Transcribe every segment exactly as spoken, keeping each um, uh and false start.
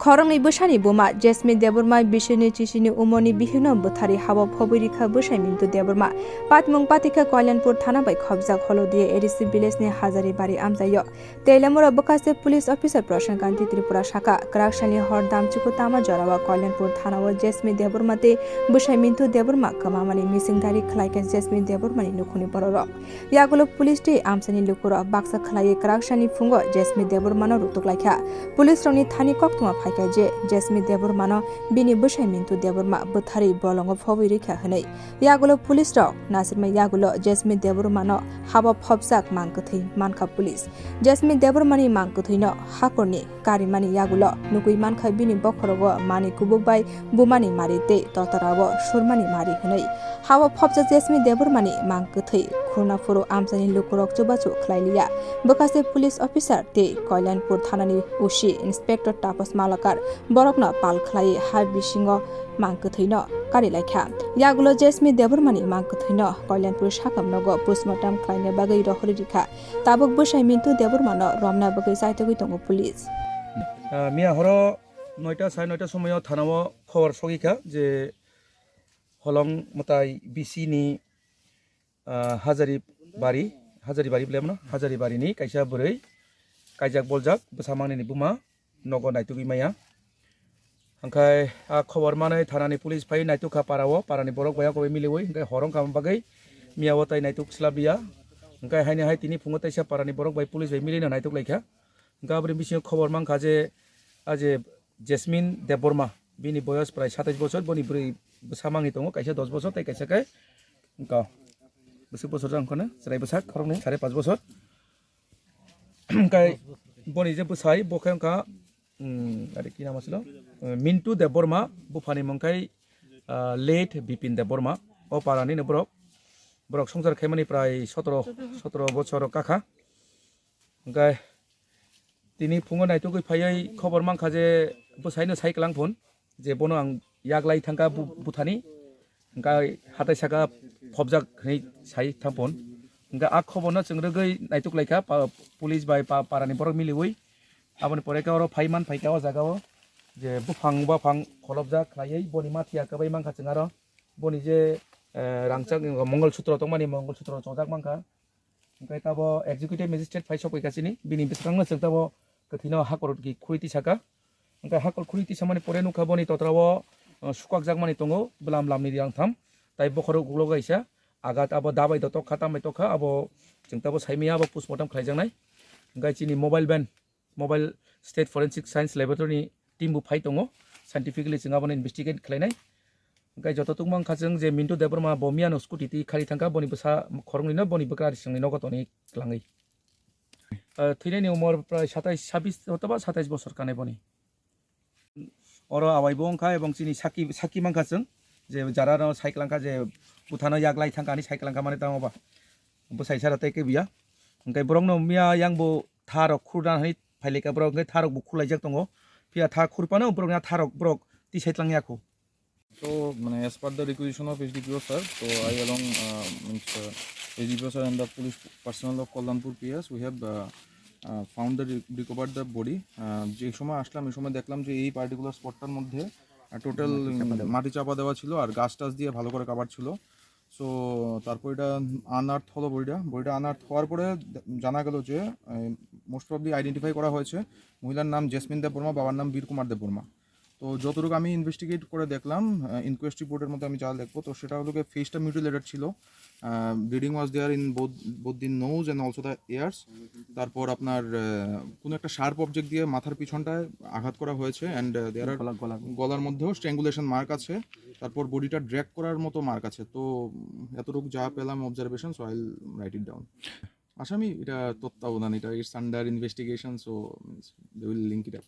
Khoroknwi bwsani buma Jasmine Debbarma bisini chisini umorni bihikno bwtharwi habo phobwi rikha bwsai Mintu Debbarma. Patmung patikha Kalyanpur thana bai khobjak Holodia A D C village ni Hazari bari amchaio. Teilamura bwkhaste police officer Prasant Kanti Tripura saka, kwraksani hor damchuku tama jorao Kalyanpur thanao Jasmine Debbarma tei bwsai Mintu Debbarma kwmamani misingdari khlaikha Jasmine Debbarmani nukhungni bororok. Yagulo police tei amchaini lukurok baksa khlaiwi kwraksani phungo Jasmine Debbarmano rutuk laikha. Police rokni thani koktwma phaikha je Jasmine Debbarmano bini bwsai Mintu Debbarma bwtharwi bolongo phobwi rikha hwnwi. Yagulo police rok nasirma yagulo Jasmine Debbarmano habo phobjak mang kwthwi mankha police. Jasmine Debbarmani mang kwthwino hakorni karimani yagulo nugwi mankha bini bokhorogo manwi kubuk bai bumani mari tei totorao surmani mari hwnwi. Habo phobjak Jasmine Debbarmani mang kwthwi khurna phuru amchaini lukurok chubachu khlai liya. Bwkhaste police officer tei Kalyanpur thanani O C Inspector Tapas Malakar borokno pal khlaiwi ha bisingo mang kwthwino kari laikha. Yagulo Jasmine Debbarmani mang kwthwino Kalyanpur sakam nogo postmortem khlaina bagwi rohorwi rikha. Tabuk bwsai Mintu Debbarmano romna bagwi chaitogwi tongo police. Ah, miya horo noita, sare noita somoio thanao khobor sogwi kha je Holong mwtai B C ni, ah, Hazari bari, Hazari bari bwle mano, Hazari bari ni kaisa bwrwi kaijak boljak bwsa mangnini buma nogo naitugwi maya. Hwnkhe a khobor manwi thanani police phai naituk kha para o, parani borok bai abo miliwi, hwnkhe hor wngkha bagwi miya o tai naituk swlap liya. Hwnkhe haini hai tini phungo teisa parani borok bai police bai milino naituk laikha. Hwnkhe aboni bisingo khobor mankha je, a je Jasmine Debbarma, bini boyos prai satais bochor, boni bwrwi bwsa mangwi tongo, kaisa dos bochor tei kaisa khe wngkha bwswk bochor jang kheno chwrai bwsak khoroknwi sare panch bochor. Hwnkhe boni je bwsai bo khe wngkha, mm, ari ki nam asilo? Eh, Mintu Debbarma, buphani mung khai, ah, late Bipin Debbarma. O parani no borok, borok songchar khaimani prai sotoro, sotoro bochor kakha. Hwnkhe tini phungo naitugwi phaiwi khobor mankha je bwsaino sai kwlang phun. Je bono ang yaglai thangkha bu-, buthani, hwnkhe hatai saka phobjak hwnwi sai thangphun. Hwnkhe a khoborno chwng rwgwi naituk laikha pa-, police bai pa-, parani borok miliwi. Aboni pore khe oro phai man phaikha o jagao je buphang baphang kholopjak khlaiwi boni mathiya kwbai mankha chwng aro. Boni je, eh, rangchak Mongol Sutro tongmani Mongol Sutro chongjak mankha. Hwnkhe tabo executive magistrate phai sokphaikha chini, bini bwskango chwng tabo kwthwino hakor ki khuri tisaka. Hwnkhe hakor khuri tisamani pore nukha boni totrao, uh, sukakjakmani tongo bwlam lamni rang tham. Tai bokhorok ulo kaisa agat abo dabai do tokha, tambai tokha, abo chwng tabo saimaya abo postmortem khlaijaknai. Hwnkhe chini mobile van, Mobile State Forensic Science Laboratory ni team bo phai tongo, scientifically chwng abono investigate khlainai. Hwnkhe joto tungma wngkha chwng je Mintu Debbarma bo miyano scooty twi khari thangkha, boni bwsa khoroknwino boni bwkra risingni nogo tonwi kwlangwi. Ah, thwinaini umor prai satais, sabis othoba satais bosor kanai boni. Oro awai bo wngkha ebong chini saki, saki mankha chwng je jara no sai kwlangkha je buthano yaglai thangkha ani sai kwlangkha mani tamo ba. Bwsai sara tei kebiya. Hwnkhe borokno miya yang bo tha rok khurna hwnwi phailika borok hwnkhe tha rok bo khurlaijak tongo. Phiya tha khurphano borokni a tha rok borok tisai tlang ya kho. So, mane, as per the requisition of S D P O sir, so I along, uh, means, uh, S D P O sir and the police personnel of Kalyanpur P S, we have, uh, uh, found the re-, recovered the body. Uh, যে সময় আসলাম, এই সময় দেখলাম যে এই পার্টিকুলার স্পটটার মধ্যে, uh, total মাটি চাপা দেওয়া। মাটি চাপা দেওয়া ছিল আর গাছ টাছ দিয়ে ভালো করে কাভার ছিল। সো তারপর এটা আনআর্থ হলো বডিটা। বডিটা আনআর্থ হওয়ার পরে দে-, জানা গেল যে, আহ, মোস্ট প্রবাবলি আইডেন্টিফাই করা হয়েছে মহিলার নাম জেসমিন দেববর্মা, বাবার নাম বীর কুমার দেববর্মা। তো যতটুকু আমি ইনভেস্টিগেট করে দেখলাম, আহ, ইনকোয়েস্ট রিপোর্টের মধ্যে আমি যা দেখবো, তো সেটা হলো গিয়ে ফেসটা মিউটিলেটেড ছিল। আহ, bleeding was there in both, both the nose and also the ears। তারপর আপনার, আহ, কোনো একটা শার্প অবজেক্ট দিয়ে মাথার পিছনটায় আঘাত করা হয়েছে and, আহ, there are গলা, গলা। গলার মধ্যেও স্ট্র্যাঙ্গুলেশন মার্ক আছে। তারপর বডিটা ড্র্যাগ করার মতো মার্ক আছে। তো, উম, এতটুকু যা পেলাম observation, so I will write it down। আসামি এটা তত্ত্বাবধান, এটা it's under investigation, so, means, they will link it up।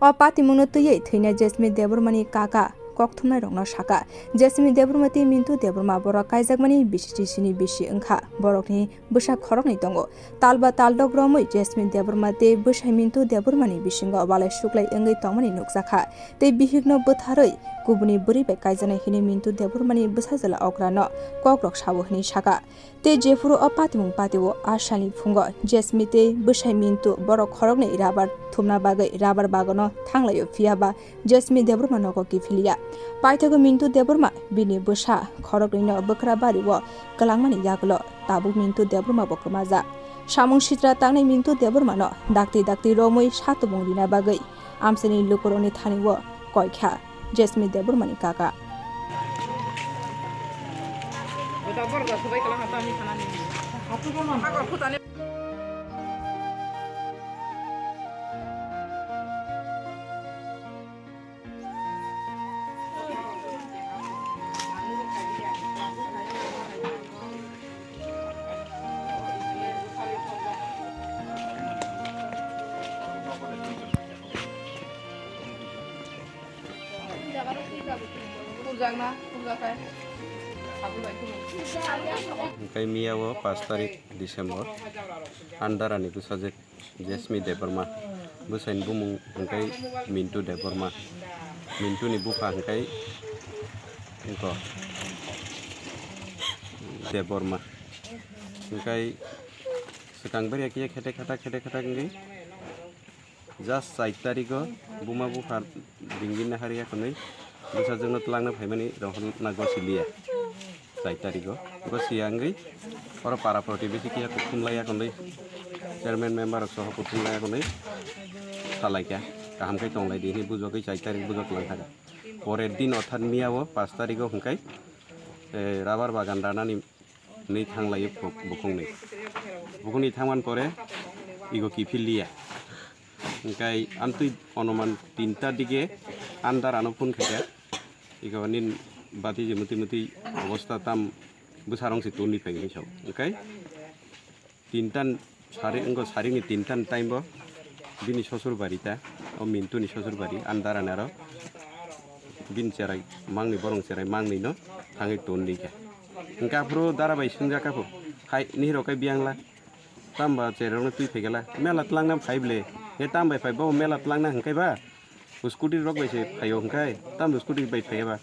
O patimungno twiwi thwinai Jasmine Debbarmani kaka kokthumnairokno sakha, Jasmine Debbarma tei Mintu Debbarma borok kaijakmani bisi chisini bisi wngkha. Borokni bwsa khoroknwi tongo. Tal ba taldok romwi Jasmine Debbarma tei bwsai Mintu Debbarmani bisingo walai suklai wngwi tongmani nukjakha. Tei bihikno bwtharwi kubuni bwrwi bai kaijaknai hwnwi Mintu Debbarmani bwsajwla okrano kokrok sao hwnwi sakha. Tei jephuru o patimung patio a salni phungo Jasmine tei bwsai Mintu borok khoroknwi rabar thumna bagwi rabar bagano thanglaio, phiya ba Jasmine Debbarma nogo kiphiliya. Paithago Mintu Debbarma bini bwsa khoroknwino bwkra bario kwlangmani yagulo tabuk Mintu Debbarma bo kwmajak. Samung sitra tangnai Mintu Debbarmano dakti dakti romwi satubung rina bagwi amchaini lukurokni thanio koikha Jasmine Debbarmani kaka. Hingkai miya o pash tarik December, Andarani bwsajwk Jasmine Debbarma bwsaini bumung hwnkhe Mintu Debbarma, Mintuni bupha hwnkhe eko Debbarma. Hwnkhe swkang bwrwi khe khete khata khete khata wngwi just char tarigo buma bupha dingdin nahari yakhwnwi bwsajwkno twlangna phaimani rohorna gosiliya. Char tarigo gosiya wngwi oro para protibesi kiya kuthumlai yakhwnwi chairman member rok soho kuthumlai yakhwnwi salaikha, kaham khe tonglaidi hinwi bujogwi char tarik bujok langkha. Porer din orthat miya o pash tarigo hwnkhe, eh, rabar bagan ranani hwnwi thanglaio bu-, bukhukni. Bukhukni thangmani pore ego kiphil liya. Hwnkhe amtwi onuman tinta dige andar ano phone khaikha. Ego nini bati je muti muti obostha tam bwsarong se toni pai hinwi sao. Hwnkhe tinta sari wngkha, sarini tinta ni time bo bini sosurbari ta, o Mintu ni sosurbari, ani dara ni aro bini cherai mangni, borong cherai mangni no thangwi ton di kha. Hwnkhe aphuru dara bai swngjak kha pho, "Hai, nini rok khe biyang la, tamo ba cherai rok no twi phai khe la, mela twlang na phai ble, he tamo bai phai bo mela twlang na hwnkhe ba?" Scooty rok bai se phaio hwnkhe, tamo scooty bai phaia ba,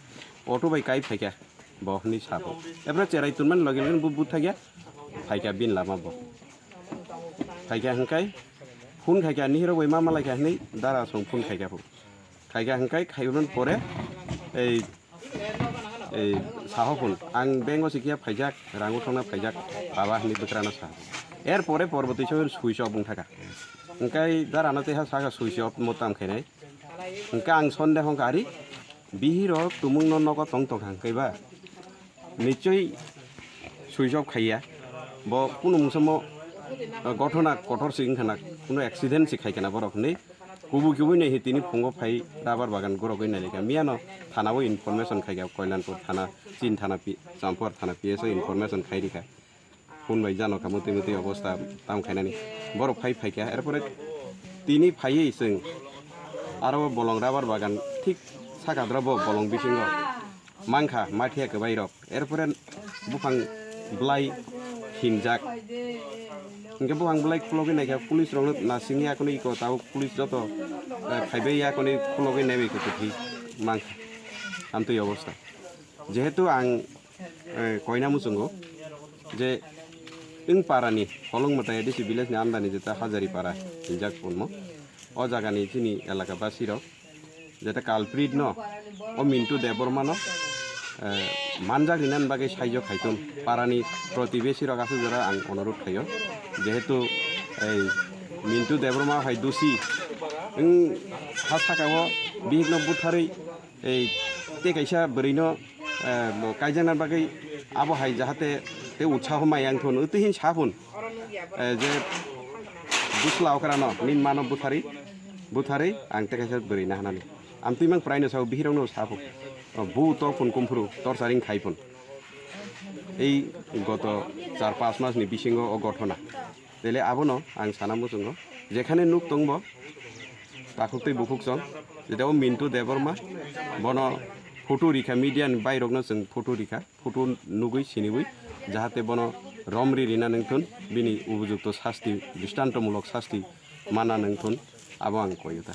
auto bai kai phaikha bo hwnwi sa bo. Ebra cherai tonmani loge loge bo buthaikha, phaikha bini lama bo. Phaikha hwnkhe, phone khaikha, nihiro bai ma malaikha hwnwi dara song phone khaikha pho. Khaikha hwnkhe, khaimani pore ei, ei saho phone, ang bank o sikya phaijak, rang uthokna phaijak, baba hwnwi bwkrano sa. Er pore porbo twi switch off wng thaka. Hwnkhe dara no tei ha saka switch off mo tam khainai. Hwnkhe ang sonde hwnkha ari, bihik rok tumung no nogo tong tong kha hwnkhe ba? Nichoi switch off khaiya. Bo kunu mungsa mo, eh, gothona kotor se wngkha na, kunu accident se khaikha na borok hinwi. Kubui kubui nai hi tini phungo phai rubber bagan gorogwi nai rikha. Miyano thana o information khaikha, Koilanpur thana, Chin thana, Pi-, Champur thana P S o information khai rikha. Phone bai jano kha, mutwi mutwi obostha tam khainani. Borok phai phaikha, erpore tini phaiwi chwng aro bolong rubber bagan thik saka doro bo bolong bisingo mankha, mathiya kwbai rok. Erpore buphang bwlai hinjak. Hwnkhe buphang bwlai khulogwi naikha, police rokno nasingya, kono iko tabuk police joto, eh, phaibai ya, kono khulogwi naibai khe kwthwi mankha. Amtwi obostha. Jehetu ang, eh, koina muchungo je wng parani Holong Mwtai A D C village ni under ni jeta Hajari para hinjak punmo. O jaga ni chini elaka basi rok jeta culprit no, o Mintu Debbarma no, eh, manjak rinani bagwi saijo khaitun parani protibesi rok aswk jora ang onorot khaio. Jehetu ei Mintu Debbarma hai dusi wng ha saka o bihik no butharwi ei tei kaisa bwrwi no, eh, bo kaijakna bagwi abo hai jahate tei utsaho mai yang thun, utwi hin sa phun, eh, je bwsla okra no nini mano butharwi, butharwi ang tei kaisa bwrwi na hanani. Amtwi mang prai no sao, bihik rok no sa phun. O bu tor phun kumphuru, tor charing khai phun. Ei goto char panch mas ni bisingo o gothona. Tele abono ang sana muchungo, jekhane nuk tongbo, takhuk tei bukhuk chwng, jeta o Mintu Debbarma, bono photo rikha, media ni bai rokno chwng photo rikha, photo nugwi siniwi, jahate bono romri rina nengthun, bini ubujukto sasti, dristantomulok sasti mana nengthun, abo ang koyuta.